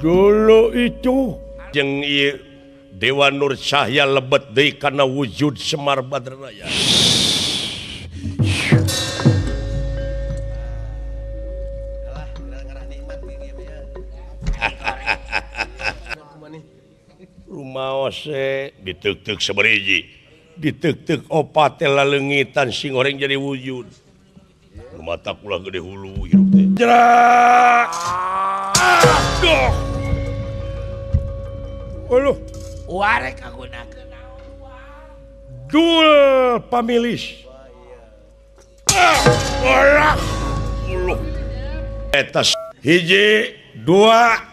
Dulu itu jeung ieu Dewa Nur Cahya lebet deui kana wujud Semar Badranaya. Rumaos diteuk-teuk sabariji, diteuk-teuk opat teh laleungitan sing goreng jadi wujud. Mata kula gede hulu hirup teh. Jerak. Aduh. Aduh. Warek kagunakeun naon wae. Dul pamilis. Ah, uluh. Eta hiji, dua.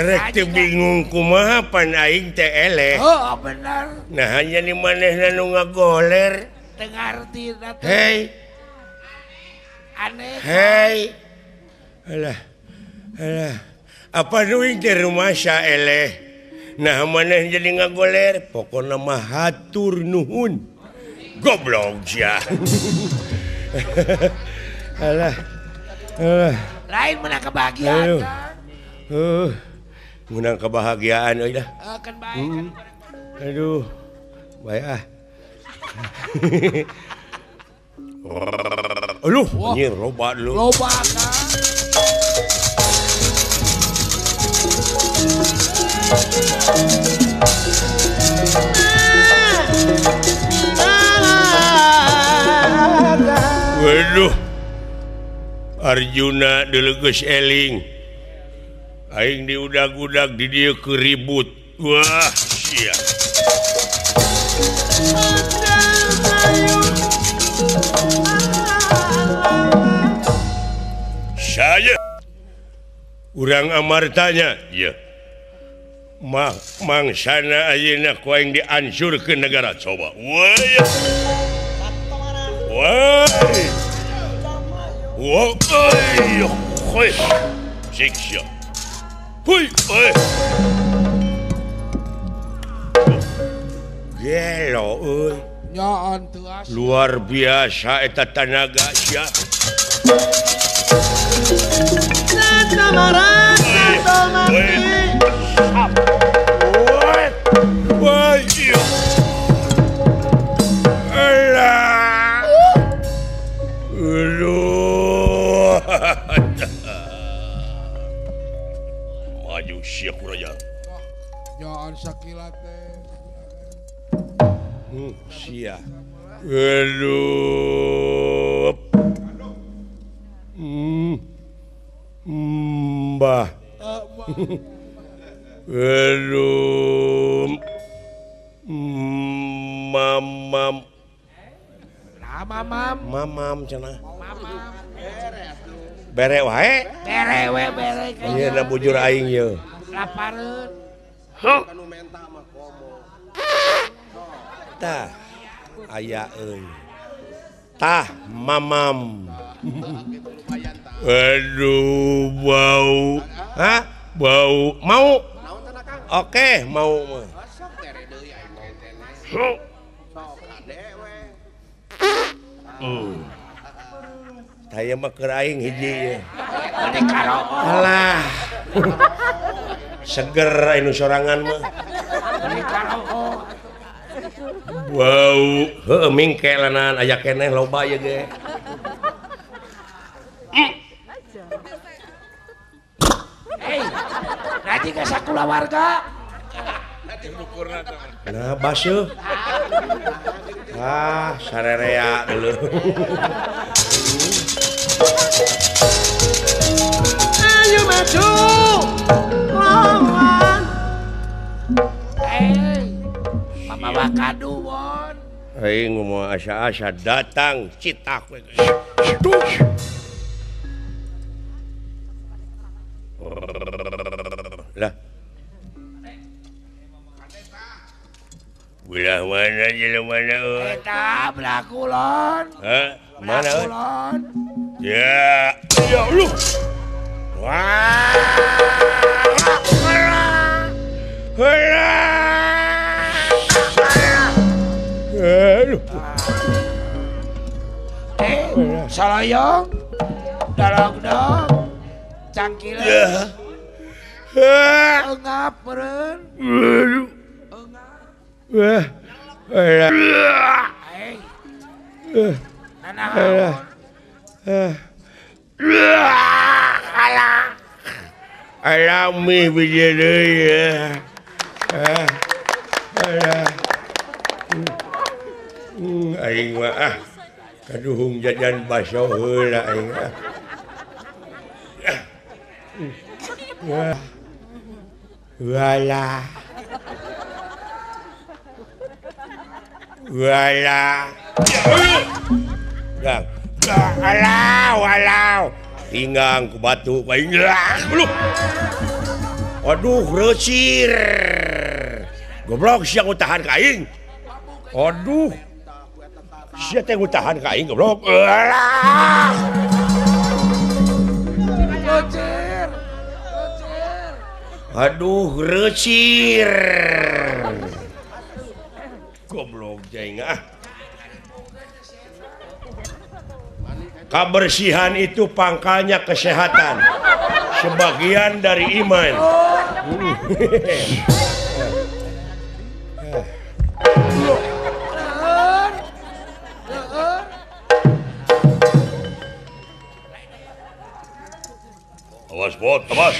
Erek teu bingung kumaha pan aing teh eleh. Oh, bener. Nah, hanya di manehna nu ngagoler. Teu ngarti teh. Hei. Aneh. Hei. Alah. Alah. Apa nu teh rumasa eleh. Nah, maneh jadi ngagoler, pokona mah hatur nuhun. Goblok sia. Alah. Alah. Lain menang kebahagiaan. Menang kebahagiaan euy dah. Kan bae kan. Aduh. Bae ah. Aduh, anjir loba dulu. Loba kan. Waduh. Arjuna delegeus eling. Aing diudag-udag di dieu keur ribut. Wah, sia. Saya urang amartanya, ya. Mangsana ayeuna ku aing diancur ke negara coba. Wah. Wah. Wah. Wah. Siksa. Hui, oi. Gelo euy. Nyaan teu. Luar biasa eta tanaga sia. Maju sia kuraja. Jangan sakila teh. Sia. Aduh. Mbah. Aduh. Mamam. Mamam. Mamam cenah. Bere wae. Bere we bere. Ieu na bujur aing ieu. Lapareun. Heuh. Tah aya euy. Tah mamam. Aduh bau. Hah? Bau. Mau? Oke, mau mah. Tah mah keur aing hiji ye. Alah. Seger anu sorangan mah. Bau. Heuh mingke lanan aya keneh loba ieu ge. Hei, nanti ke sakulawarga. Nah, basuh. Ah, sarerea dulu. Ayo maju lawan. Hei, mama wakadu won. Aing ngomong asa-asa datang citak we. Lah. Belah mana jelema mana euy? Eta belah kulon. Hah? Mana euy? Kulon. Ya, ya Allah. Wah. Aduh. Salayong. Dalog-dog. Cangkile. Engap meureun. Aduh. Wah. Alami biji deui ya. Aing mah ah kaduhung jajan baso heula aing ah. Wah. Wala. Wala. Gang. Alah, walau. Tinggang ku batu aing. Aduh. Aduh reucir. Goblok sia ngutahan ka aing. Aduh. Sia teh ngutahan ka aing goblok. Reucir. Reucir. Aduh reucir. Goblok jaing ah. Kebersihan itu pangkalnya kesehatan. Sebagian dari iman. Awas bot, awas.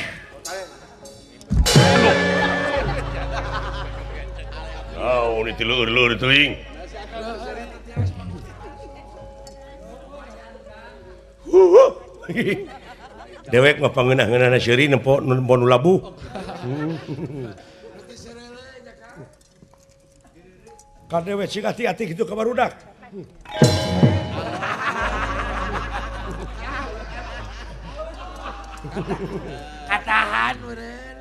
Oh, ini telur-telur teuing. Dewek mah pangeunah-ngeunahna seuri nempo nempo nu labuh. Ka dewek sing ati-ati kitu ka barudak. Katahan meureun.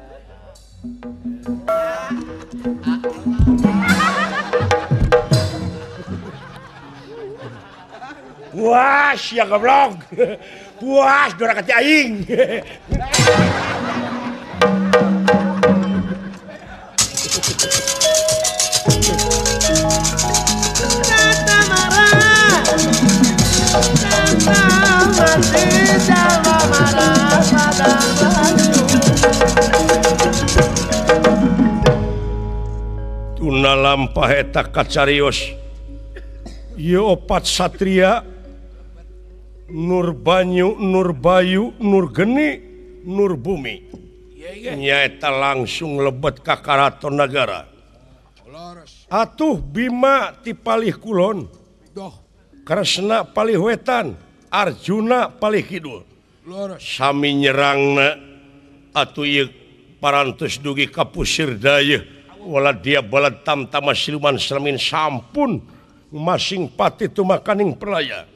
Puas ya goblok. Puas dora ka aing. Tata marah. Tata mati jawa marah pada baju. Tuna lampah eta kacarios. Ieu opat satria Nur Banyu, Nur Bayu, Nur Geni, Nur Bumi. Nyaeta langsung lebet ka Karaton Nagara. Atuh Bima ti palih kulon, Kresna palih wetan, Arjuna palih kidul. Sami nyerangna atuh ieu parantos dugi ka Pusir Dayeuh wala dia balad tamtama siluman selemin sampun masing pati tumakaning perlaya.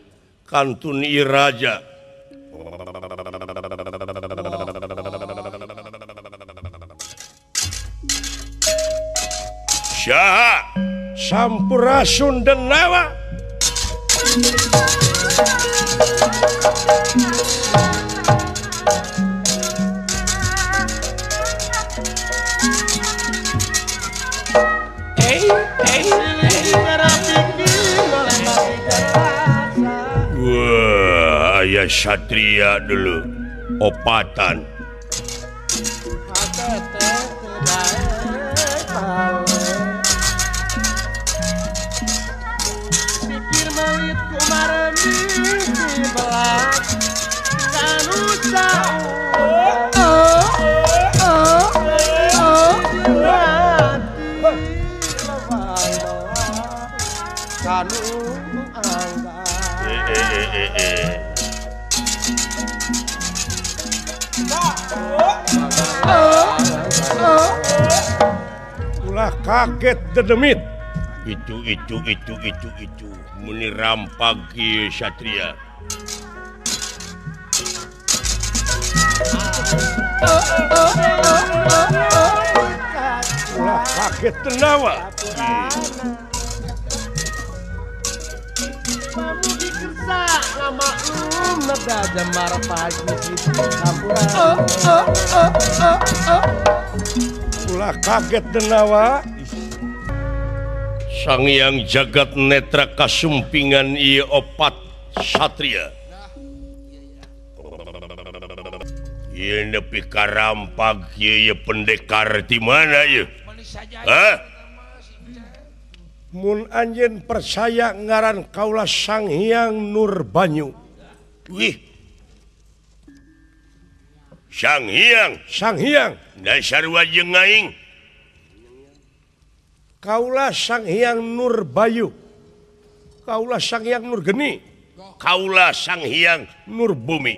Kantun Iraja. Syaha Sampurasun Denawa. Wah, aya satria dulu opatan. Ulah kaget dedemit. Itu meni rampag ieu satria. Ulah kaget tenawa. Ulah kaget denawa. Sang Hyang Jagat Netra kasumpingan ieu opat satria. Ieu nepi ka rampag ieu pendekar ti mana ieu? Hah? Mun anjeun percaya ngaran kaula Sang Hyang Nur Banyu. Wih. Sang Hyang, Sang Hyang, dasar jeung aing. Kaula Sang Hyang Nur Bayu. Kaula Sang Hyang Nur Geni. Kaula Sang Hyang Nur Bumi.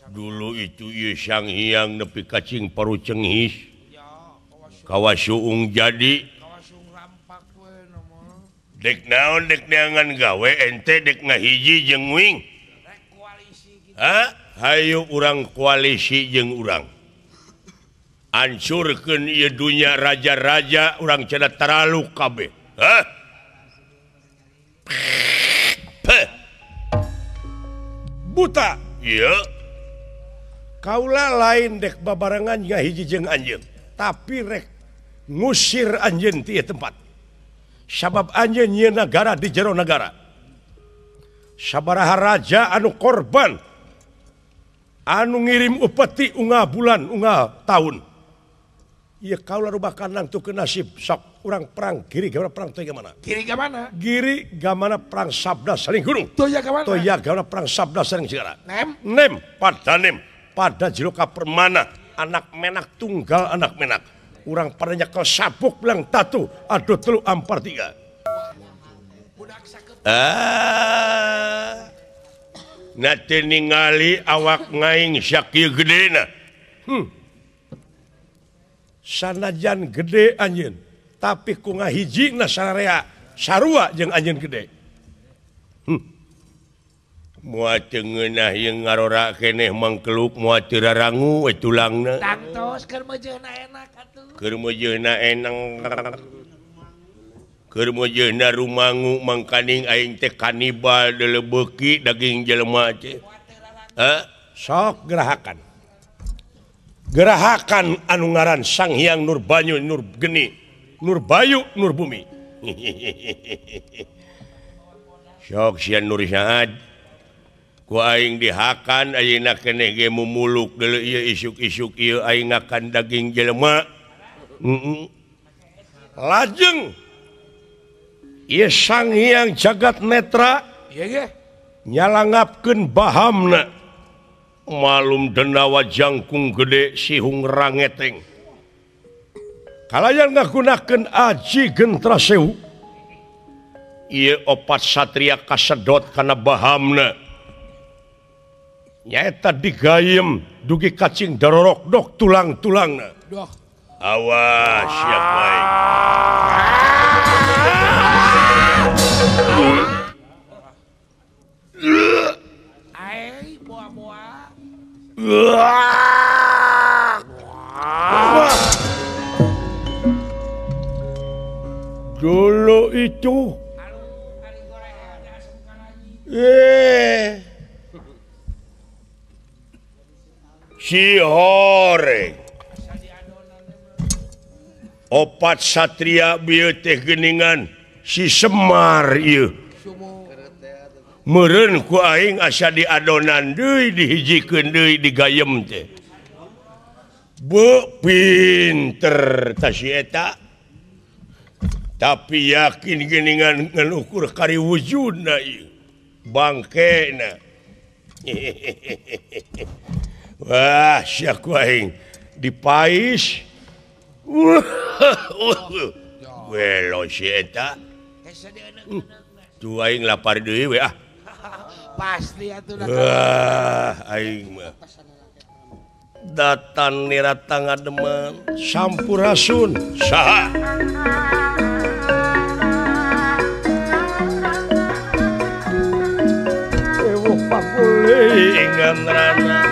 Dulu itu ieu Sang Hyang nepi ka cing paru cenghis. Kawasuung jadi. Dek naon dek neangan gawe ente dek ngahiji jeung wing. Ha? Hayu urang koalisi jeung urang. Hancurkeun ieu dunya raja-raja urang cenah taralu kabeh. Hah? Buta. Iya. Kaula lain dek babarengan ngahiji jeung anjeun, tapi rek ngusir anjeun ti ieu tempat. Sabab anjeun nyieun nagara di jero nagara. Sabaraha raja anu korban anu ngirim upeti unggal bulan unggal tahun. Ieu kaula rubah kandang tuh ke nasib sok urang perang giri gamana perang toya gamana. Giri gamana? Giri gamana perang sabda saling gunung. Toya gamana? Toya gamana perang sabda saling segara. Nem? Nem pada nem pada jero kapermana anak menak tunggal anak menak. Urang pada nyekel sabuk bilang tatu aduh telu ampar tiga. Ah. Na teu ningali awak ngaing sakieu gedena. Sanajan gede anjeun tapi ku ngahijina sararea sarua jeung anjeun gede. Moal teu ngeunah jeung ngarora keneh mangkeluk moal teu rarangu we tulangna. Tangtos keur meujeuhna enak atuh. Keur meujeuhna enak. Keur meujeuhna rumangu mangkaning aing teh kanibal deuleu beuki daging jelema teh. Hah? Sok gerahakan. Gerahakan anu ngaran Sang Hyang Nur Banyu Nur Geni Nur Bayu Nur Bumi. Sok sia Nur Saad ku aing dihakan ayeuna keneh ge mumuluk deuleu ieu isuk-isuk ieu aing ngakan daging jelema. Lajeng ieu Sang Hyang Jagat Netra nyalangapkeun bahamna. Malum denawa jangkung gede sihung rangeteng. Kalayan ngagunakeun aji gentra sewu. Ieu opat satria kasedot kana bahamna. Nyaeta digayem dugi kacing darorok dok tulang-tulangna. Awas siap baik. Ai boa-boa. Dulu itu si horeng opat satria bieu teh geuningan si Semar ieu meureun ku aing asa diadonan deui dihijikeun deui digayem teh. Beuh pinter ta si eta. Tapi yakin geuningan ngan ukur kari wujudna ieu. Bangkena. Wah, sia ku aing dipais. Welo si eta. Tuh aing lapar deui we ah. Pasti atuh. Wah, aing mah. Datan nirata ngademan sampurasun. Saha? Ewuh pakulingan rana.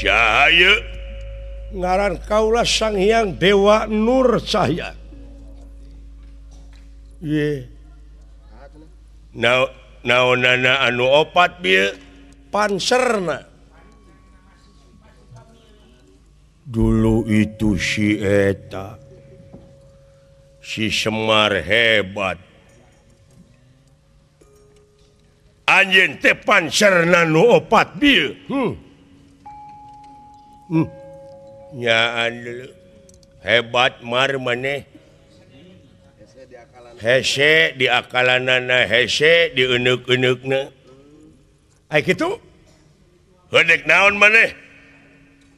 Cahaya ngaran kaula Sang Hyang Dewa Nur Cahya. Ye. Naonana anu opat bieu panserna. Dulu itu si eta si Semar hebat. Anjeun teh panserna nu opat bieu. Nyaan dulu hebat mar maneh hese di akalanana hese di eneuk-eneukna. Ai kitu heudek naon maneh?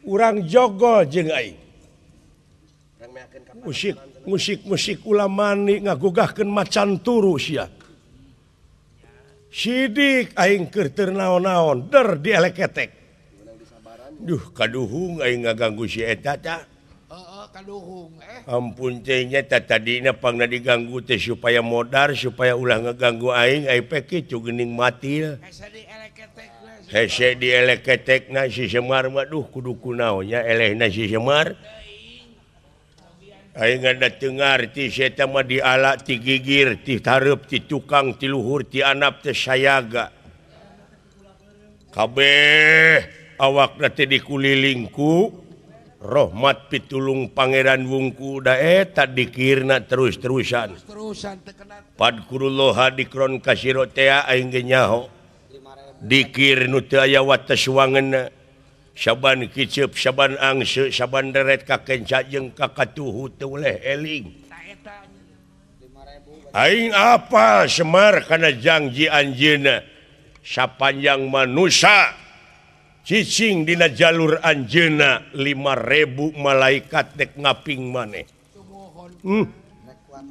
Urang jogo jeung aing. Musik musik musik ulamani ngagugahkeun macan turu sia. Sidik aing keur teu naon-naon der dieleketek. Duh kaduhung aing ngaganggu si eta tah. Heeh kaduhung Ampun teh nya tadina pangna diganggu teh supaya modar supaya ulah ngaganggu aing aing pe kitu geuning matil. Hese dieleketekna si Semar mah duh kudu kunaon nya elehna si Semar. Aing ada teu ngarti si eta mah diala ti gigir ti tareup ti tukang ti luhur ti anap teh sayaga. Kabeh awakna teh dikuliling ku rahmat pitulung Pangeran Wungku da eta dikirna terus-terusan. Padkurullah dikron kasiro tea aing ge nyaho. Dikir nu teu aya wates wangeunna. Saban kiceup, saban angse, saban deret ka kenca jeung ka katuhu teu leh eling. Aing apa Semar kana janji anjeunna sapanjang manusa cicing dina jalur anjeunna 5000 malaikat dek ngaping maneh.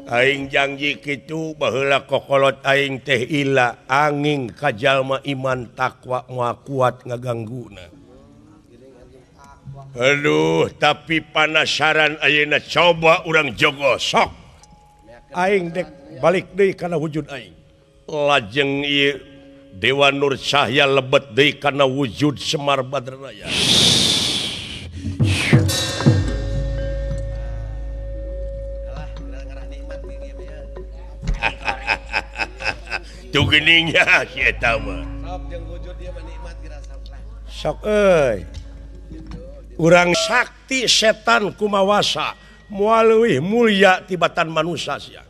Aing janji kitu baheula kokolot aing teh ila angin ka jalma iman takwa moal kuat ngagangguna. Aduh, tapi panasaran ayeuna coba urang jogo sok. Aing dek balik deui kana wujud aing. Lajeng ieu Dewa Nur Cahya lebet deui kana wujud Semar Badranaya. Tuh geuning nya si eta mah. Sok jeung wujud ieu mah nikmat dirasa lah. Sok euy. Urang sakti setan kumawasa moal leuwih mulia tibatan manusia sia.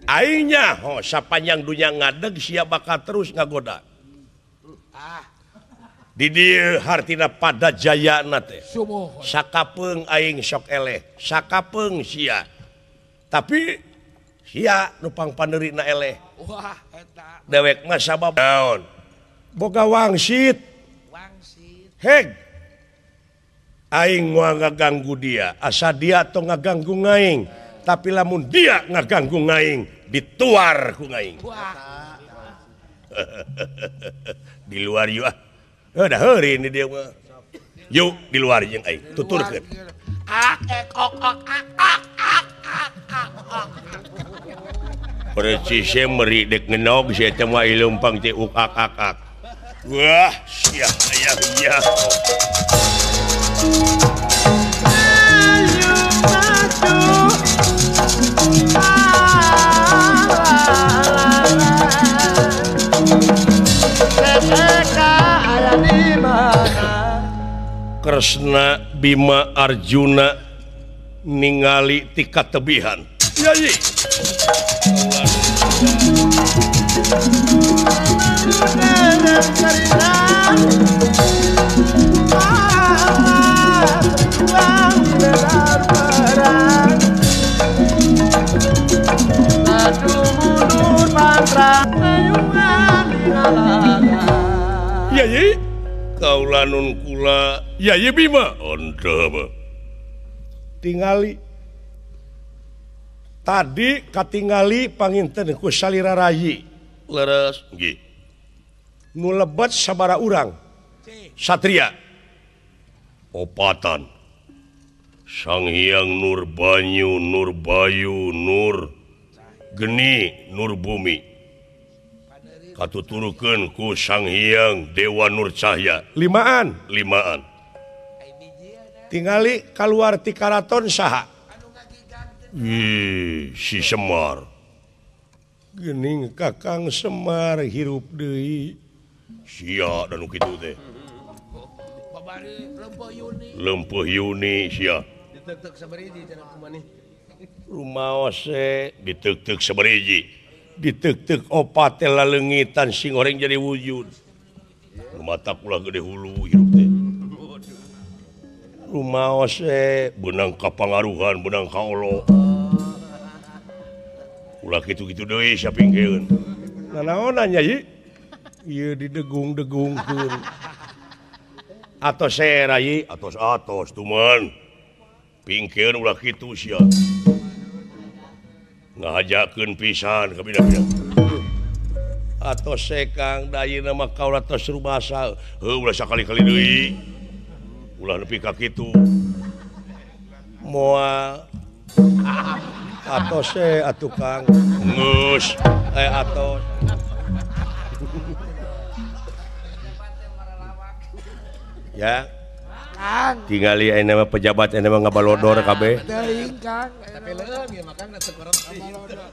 Aing nyaho sapanjang dunya ngadeg sia bakal terus ngagoda. Di dieu hartina pada jayana teh. Sakapeung aing sok eleh, sakapeung sia. Tapi sia nu pangpaneurina eleh. Wah eta. Dewek mah sabab naon? Boga wangsit. Wangsit. Heg. Aing moal ngaganggu dia, asa dia tong ngaganggu ngaing. Tapi lamun dia ngaganggu ngaing, dituar ku ngaing. Di luar yuk ah. Dah heuri ini dia mah. Yuk di luar jeung aing, tuturkeun. Percis meri dek ngenog sia teh mah leumpang teh uk ak ak ak. Wah, sia aya nya. Kresna Bima Arjuna ningali ti katebihan. Yai. Yai, kaula nun kula Yai Bima onteh tingali tadi katingali panginten ku salira rayi leres nggih nu lebet sabara urang satria opatan Sang Hyang Nur Banyu Nur Bayu Nur Geni Nur Bumi katuturukeun ku Sang Hyang Dewa Nur Cahya limaan limaan tingali kaluar ti karaton saha ih si Semar geuning Kakang Semar hirup deui sia dan nu kitu teh lempeuh Yuni sia diteuk-teuk sabariji cenah kumaha rumaos diteuk-teuk sabariji diteuk-teuk opat teh laleungitan sing goreng jadi wujud mata kula gede hulu hirup teh rumaos beunang kapangaruhan beunang ka olo ulah kitu-kitu deui sapingkeun nanaonan nya ieu didegung-degungkeun atos rai atos atos tuman pingkeun ulah kitu sia ngahajakeun pisan ka bida-bida atos sekang da ayeuna mah kaula tos rumasa heuh ulah sakali-kali deui Ulah nepi ka kitu. Moal atos atuh Kang. Geus atos. Ya. Kang. Tingali ayeuna mah pejabat ayeuna mah ngabalodor kabeh. Teuing Kang. Tapi leueung ieu mah Kang teu korupsi.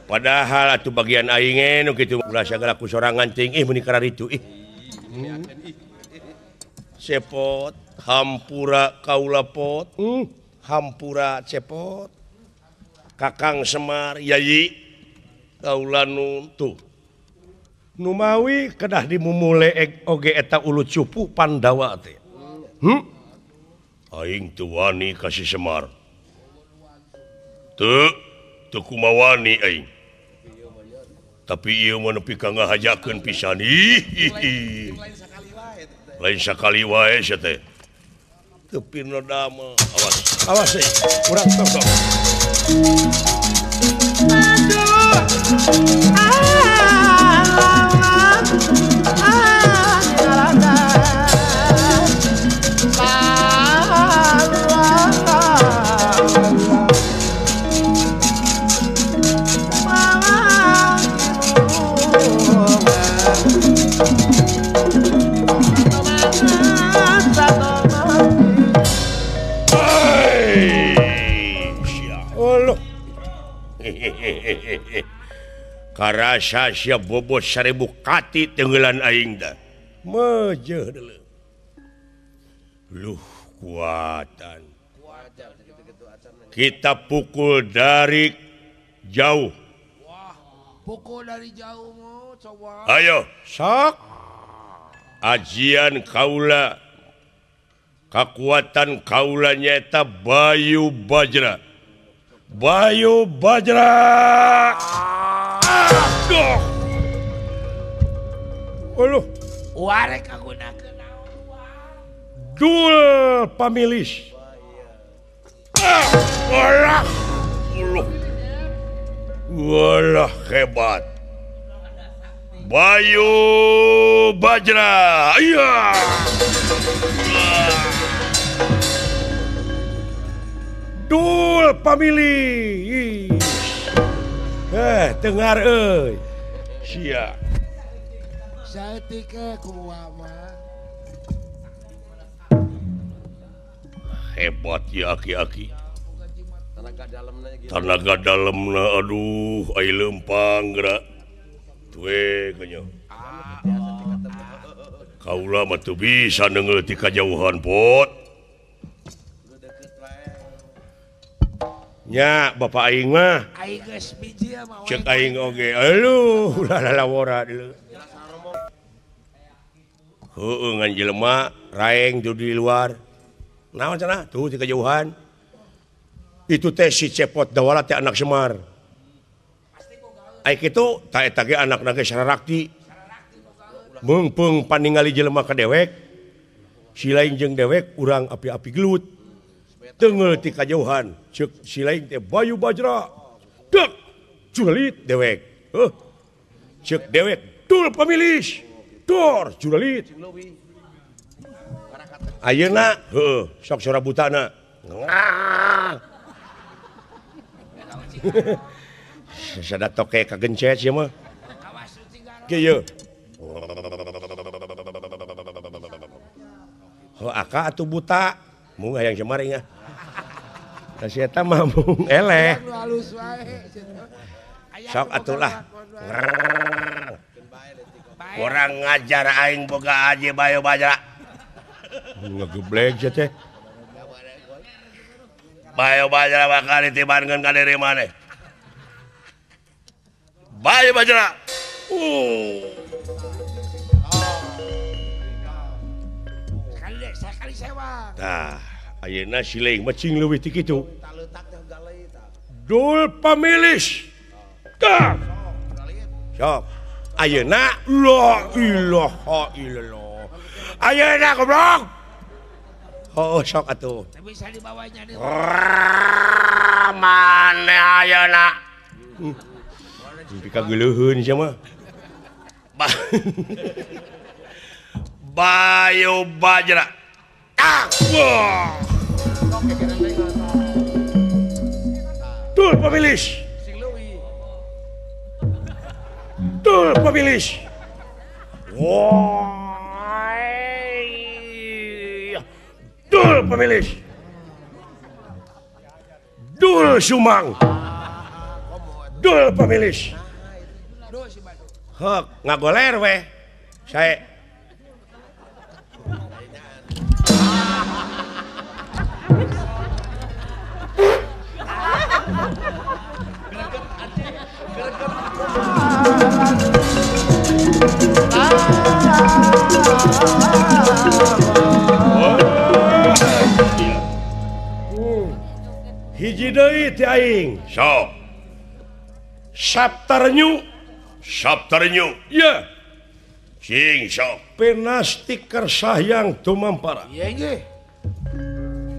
Padahal atuh bagian aing ge nu kitu ulah sagala ku sorangan teuing ih meuni kararitu ih. Cepot hampura kaula pot. Hampura cepot. Kakang Semar Yayi kaula nu tuh. Numawi kedah dimumule oge eta ulu cupu Pandawa teh. Aing teu wani ka si Semar. Teu teu kumawani aing. Tapi ieu mah nepi ka ngahajakeun pisan. Ih. Lain sakali wae sia teh. Teu pinoda mah. Awas. Awas euy. Urang tok. Aduh. Karasa sia bobot 1000 kati tenggelan aing dah. Mejeuh deuleu. Luh kuatan. Kita pukul dari jauh. Wah, pukul dari jauh mo, coba. Ayo, sok. Ajian kaula. Kakuatan kaula nyaeta Bayu Bajra. Bayu Bajra. Aduh. Uluh. Warek kagunakeun naon wah. Dul pamilis. Walah. Uluh. Walah hebat. Bayu Bajra. Iya. Dul pamilis. Dengar euy. Sia. Saeutik kumaha mah. Hebat ya aki-aki. Tenaga dalamna aduh ai leumpang geura. Tue kanya. Kaula mah teu bisa neungeul ti kajauhan pot. Nya bapak aing mah. Aing geus bijil mah. Cek aing oge. Aduh, ulah lalawora deuleu. Heueuh ngan jelema raeng di luar. Naon cenah? Tuh ti kajauhan. Itu teh si Cepot Dawala teh anak Semar. Ai kitu ta eta ge anakna ge sararakti. Meungpeung paningali jelema ka dewek. Si lain jeung dewek urang api-api gelut. Tengeul ti kajauhan. Ceuk si lain teh Bayu Bajra. Dek juralit dewek. Heuh. Ceuk dewek dul pamilis. Dor juralit. Ayeuna heueuh sok sora butana. Sada toke kagencet ieu mah. Kieu. Heuh aka atuh buta. Mung hayang Semar nya. Da si eta mah mung eleh. Sok atuh lah. Kurang ngajar aing boga aji Bayu Bajra. Ngegeblek sia teh. Bayu Bajra bakal ditibankeun ka diri maneh. Bayu Bajra. Sekali sewa. Tah, ayeuna si leung mah cing leuwih ti kitu. Dul pamilis. Tah. Sok. Ayeuna la ilaha illallah. Ayeuna goblok. Oh, sok atuh. Teu bisa dibawanya deui. Maneh ayeuna. Mimpi kageuleuheun sia mah. Bayu Bajra. Tang. Wah. Tul pemilis. Tul pemilis. Wah. Dul pemilis. Dul Sumang. Dul pemilis. Hek ngagoler weh. Saya hiji deui ti aing. Sok. Saptarnyu, Saptarnyu. Ye. Cing sok. Penasti kersahyang tumampara. Ieu nggih.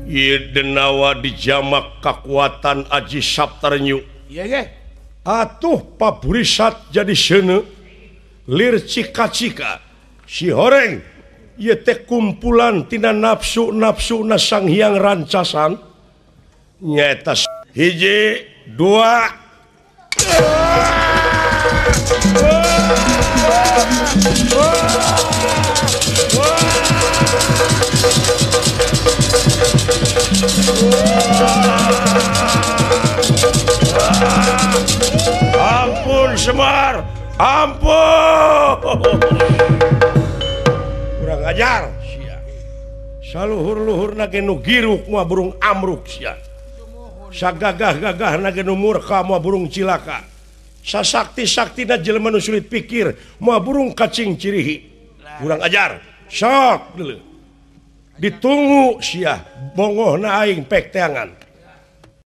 Ieu denawa dijamak kakuatan Aji Saptarnyu. Ieu nggih. Atuh paburisat jadi seuneu lir cika-cika si horeng ieu teh kumpulan tina nafsu-nafsuna Sang Hyang Rancasan nyaeta hiji dua ampun Semar, ampun. Kurang ajar sia. Saluhur-luhurna ge nu giruk moal burung amruk sia. Sagagah-gagahna ge nu murka moal burung cilaka. Sasakti-saktina jelema nu sulit pikir moal burung kacing cirihi. Kurang ajar. Sok deuleu. Ditunggu sia bongohna aing pek teangan.